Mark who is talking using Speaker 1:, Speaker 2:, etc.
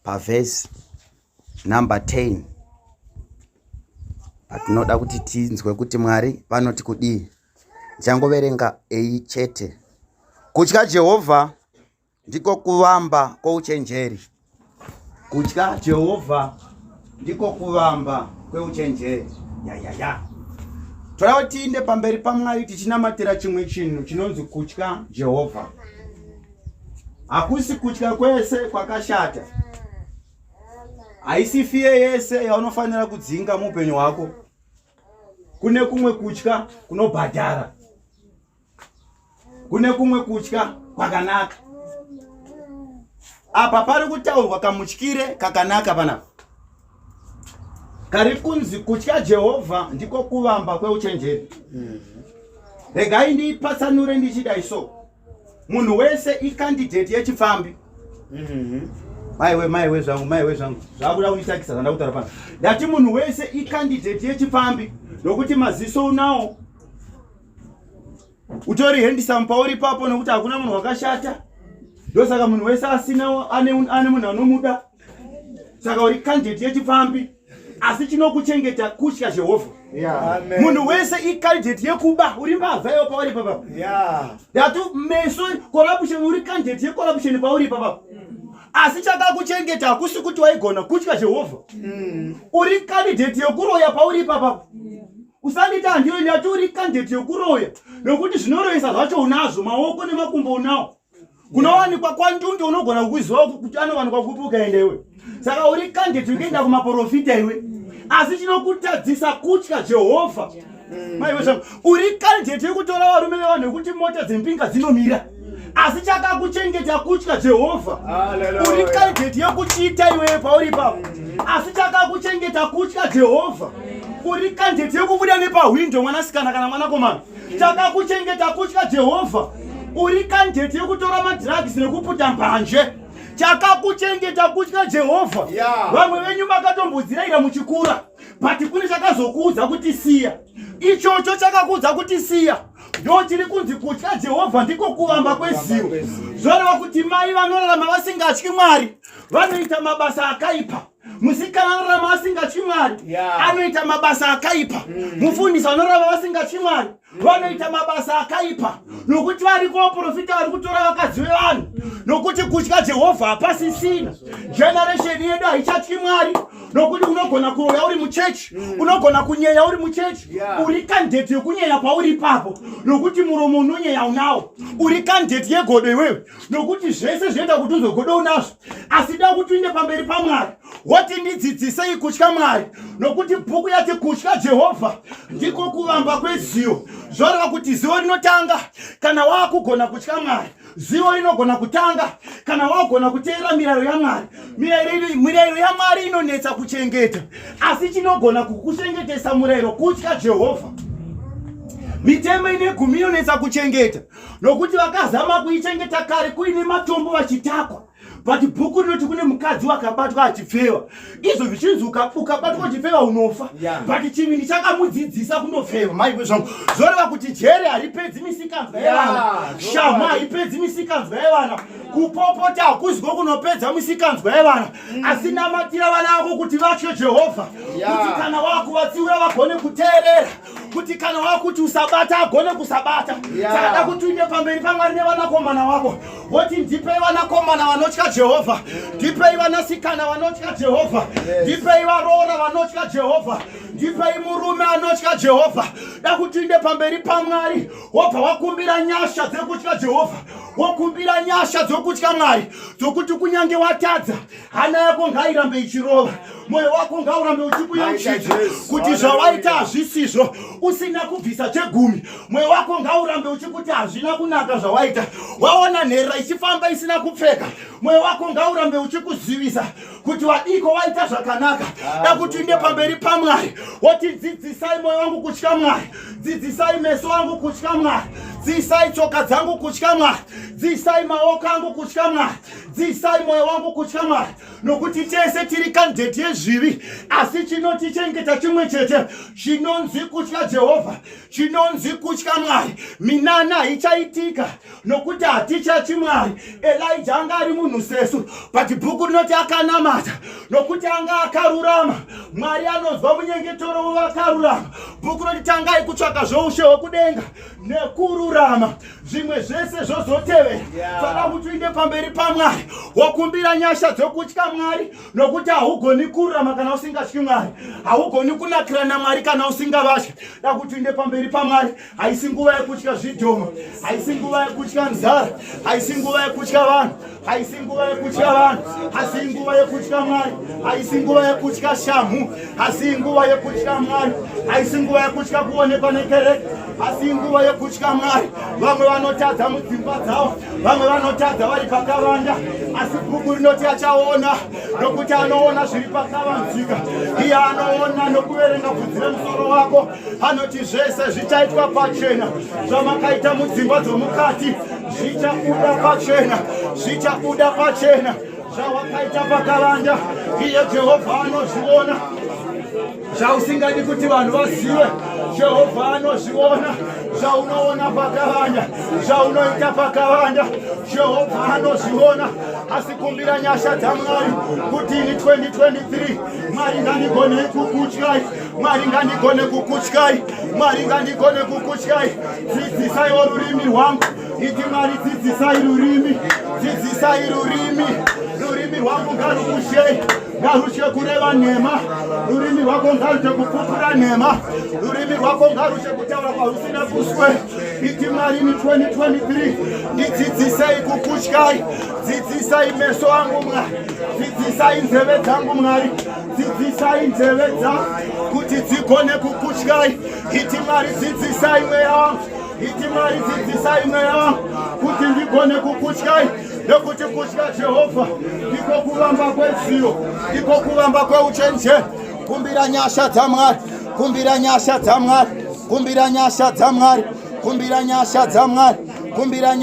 Speaker 1: Pavhesi number 10 patinoda kuti tinzwe kuti Mwari vanoti kudii. Ndichangoverenga eyi chete. Kutya Jehovha ndiko kuvamba kwouchenjeri. Kutya Jehovha ndiko kuvamba kweuchenjeri. Yayaya. Toda kuti tiinde pamberi paMwari tichinamatira chimwe chinhu chinonzi kutya Jehovha. Hakusi kutya kwese kwakashata. Haisi fiye yese yaunofanira kudzinga muupenyu hwako. Kune kumwe kutya kunobhadhara. Kune kumwe kutya kwakanaka. Apa pari kutaurwa kamutyire kakanaka panapa. Kari kunzi kutya Jehovha ndiko kuvamba kweuchenjeri. Regai ndipatsanure ndichidai so. Munhu wese icandidate yechipfambi. Maiwe maiwe zvangu maiwe zvangu zvakuda kunditakisa zvanda kutaura pano. Ndati munhu wese icandidate yechipfambi nokuti maziso unawo. Utori handsome pauri ipapo nokuti hakuna munhu wakashata. Ndosaka munhu wese asina ane munhu anomuda. Saka uri candidate yechipfambi asi chinokuchengeta kutya Jehovha. Munhu wese icandidate yekuba, uri mbavha iwe pauri ipapa. Ndati meso corruption, uri candidate yecorruption pauri ipapa. Asi chakakuchengeta hakusi kuti waigona kutya Jehovha. Uri candidate yekuroya pauri ipapa. Usanditi handiyo, ndati uri candidate yekuroya nokuti zvinoroyesa zvacho unazvo, maoko nemakumbo unawo. Kunowanikwa kwandunge unogona kukuziva kuti anowanikwa kupi ukaenda iwe. Saka uri candidate ukaenda kumaporofita iwe. Asi chinokutadzisa kutya Jehovha. Maiwe zvangu, uri candidate yekutora varume vevanhu yekuti mota dzembinga dzinomira. Asi chakakuchengeta kutya Jehovha. Uri candidate yekuchiita iwe pauri ipapo. Asi chakakuchengeta kutya Jehovha. Uri candidate yekubuda nepahwindo mwanasikana kana mwanakomana. Chakakuchengeta kutya Jehovha. Uri candidate yekutora madrugs nekuputa mbanje. Chakakuchengeta kutya Jehovha. Vamwe venyu makatombodziraira muchikura, but kune chakazokuudza kuti siya. Ichocho chakakuudza kuti siya ndo chiri kunzi kutya Jehovha ndiko kuvamba kwezivo. Zvoreva kuti mai vanorarama vasingatyi Mwari vanoita mabasa akaipa. Musikana anorarama asingatyi Mwari anoita mabasa akaipa. Mufundisi anorarama vasingatyi Mwari vanoita mabasa akaipa, nokuti variko vaprofita vari kutora vakadzi vevanhu, nokuti kutya Jehovha hapasisina. Generation yedu haichatyi Mwari, nokuti unogona kuroya uri muchechi, unogona kunyeya uri muchechi. Uri candidate yekunyeya pauri ipapo, nokuti muromo unonyeya unawo. Uri candidate yegodo iwewe, nokuti zvese zvinoita kuti uzogodo unazvo. Asi da kuti uinde pamberi paMwari woti ndidzidzisei kutya Mwari, nokuti bhuku yati kutya Jehovha ndiko kuvamba kwezivo. Zvoreva kuti zivo rinotanga kana waakugona kutya Mwari. Zivo rinogona kutanga kana wagona kuteerera mirayiro yaMwari. Mirayiro yaMwari inonetsa kuchengeta, asi chinogona kukuchengetesa murayiro kutya Jehovha. Mitemo ine gumi inonetsa kuchengeta nokuti vakazama kuichengeta kare kuine matombo vachitakwa, but bhuku rinoti kune mukadzi wakabatwa achipfeva. Izvo zvichinzi ukabatwa uchipfeva unofa, but chivindi chakamudzidzisa kundopfeva. Maiwe zvangu, zvoreva kuti jere haripedzi misikanzwa yevana, shamhu haipedzi misikanzwa yevana, kupopota hakuziko kunopedza misikanzwa yevana. Asi namatira vana vako kuti vatye Jehovha, kuti kana wakuvatsiura vagone kuteerera, kuti kana wakuti usabata agone kusabata. Saka da kuti uinde pamberi paMwari nevanakomana wako woti ndipei vanakomana vanotya Jehovha, ndipei vanasikana vanotya Jehovha, ndipei varoora vanotya Jehovha, ndipei murume anotya Jehovha. Da kuti uinde pamberi paMwari wobva wakumbira nyasha dzekutya Jehovha, wokumbira nyasha dzokutya Mwari, dzokuti kunyange watadza hana yako ngairambe ichirova, mwoyo wako ngaurambe uchikuyeuchidza kuti zvawaita hazvisizvo, usina kubvisa chegumi, mwoyo wako ngaurambe uchikuti hazvina kunaka zvawaita. Waona nherera ichifamba isina kupfeka, mwoyo wako ngaurambe uchikuzivisa kuti wadiko waita zvakanaka. Da kuti uinde pamberi paMwari woti dzidzisai mwoyo wangu kutya Mwari, dzidzisai meso angu kutya Mwari, Dziisai tsoka dzangu kutya Mwari, dziisai maoko angu kutya Mwari, dziisai mwoyo wangu kutya Mwari, nokuti tese tiri kandidate yezvivi, asi chinotichengeta chimwe chete chinonzi kutya Jehovha, chinonzi kutya Mwari. Minana haichaitika nokuti hatichachi Mwari. Elija anga ari munhu sesu, but bhuku rinoti akanamata nokuti anga akarurama. Mwari anonzwa munyengetero wevakarurama. Bhuku rinoti tangai kutsvaka zvoushe hwokudenga nekururama, zvimwe zvese zvozotevera. Toda kuti uinde pamberi paMwari wokumbira nyasha dzokutya Mwari, nokuti haugoni kururama kana usingatyi Mwari, haugoni kunakira naMwari kana usingavatyi. Da kuti uinde pamberi paMwari. Haisi nguva yekutya zvidhoma, haisi nguva yekutya nzara, haisi nguva yekutya vanhu, haisi nguva yekutya vanhu, hasi nguva yekutya Mwari, haisi nguva yekutya shamhu, hasi nguva yekutya Mwari, haisi nguva yekutya kuonekwa nekereke, hasi nguva yekutya Mwari. Vamwe vanotadza mudzimba dzavo, vamwe vanotadza vari pakavanda, asi bhuku rinoti achaona, nokuti anoona zviri pakavanzika. Iye anoona nokuverenga bvudzi remusoro wako. Anoti zvese zvichaitwa pachena, zvamakaita mudzimba dzomukati zvichabuda pachena, zvichabuda pachena, zvawakaita pakavanda, iye Jehovha anozviona. Zvausingadi kuti vanhu vazive, Jehovha anozviona. Zvaunoona pakavanda, zvaunoita pakavanda, Jehovha anozviona. Asi kumbira nyasha dzaMwari kuti ini 2023, Mwari ngandigone kukutyai, Mwari ngandigone kukutyai, Mwari ngandigone kukutyai. Dzidzisaiwo rurimi rwangu. Iti Mwari, dzidzisai rurimi, dzidzisai rurimi, rurimi rwangu ngarukushei, ngarutye kureva nhema, rurimi rwako ngarutye kupupura nhema, rurimi rwako ngarutye kutaura kwarusina kuswe. Iti Mwari, ni 2023 ndidzidzisei kukutyai, dzidzisai meso angu Mwari, dzidzisai nzeve dzangu Mwari, dzidzisai nzeve dzangu kuti dzigone kukutyai. Iti Mwari, dzidzisai mweya wangu. Iti Mwari, dzidzisai mweya wangu kuti ndigone kukutyai, nekuti kutya Jehovha ndiko kuvamba kwezivo, ndiko kuvamba kweuchenjeri. Kumbira nyasha dzaMwari, kumbira nyasha dzaMwari, kumbira nyasha dzaMwari, kumbira nyasha dzaMwari, kumbira.